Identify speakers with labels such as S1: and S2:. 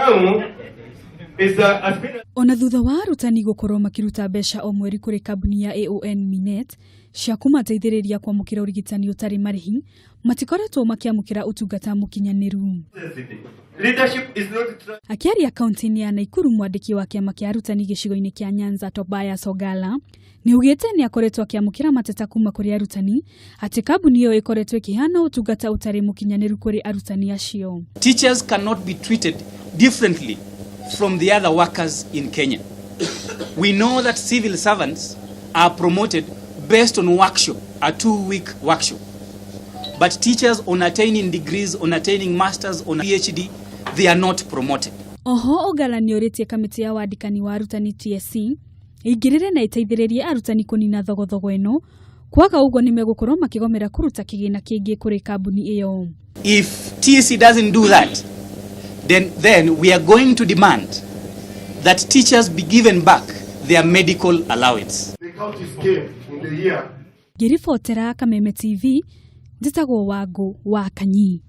S1: Now is has been
S2: Ona thutha wa arutani gũkorwo makĩruta mbeca o mweri kũrĩ kambuni ya AON Minet cia kũmateithĩrĩria kwamũkĩra ũrigitani ũtarĩ marĩhi, matikoretwo makĩamũkĩra ũtungata mũkinyanĩru.
S1: Leadership is not
S2: Akĩaria kaunti-inĩ ya Naikuru, mwandĩki wa kĩama kĩa arutani gĩcigo-inĩ kĩa Nyanza Tobias Ogala nĩ augĩte nĩ akoretwo akĩamũkĩra mateta kuma kũrĩ arutani atĩ kambuni ĩyo ĩkoretwo ĩkĩheana ũtungata ũtarĩ mũkinyanĩru kũrĩ arutani acio.
S3: Teachers cannot be treated differently from the other workers in Kenya. We know that civil servants are promoted based on workshop, a 2-week workshop. But teachers on attaining degrees, on attaining masters, on PhD, they are not promoted.
S2: Oho Ogala nĩ orĩtie kamĩtĩ ya wandĩkani wa arutani TSC ĩingĩrĩre na ĩteithĩrĩrie arutani kũnina thogothogo ĩno, kwaga ũguo nĩ megũkorwo makĩgomera kũruta kĩgĩna kĩngĩ kũrĩ kambuni ĩyo.
S3: If TSC doesn't do that, then we are going to demand that teachers be given back their medical allowance.
S1: The counties came in the year.
S2: Ngĩribotera Kameme TV, njĩtagwo Wangũ wa Kanyi.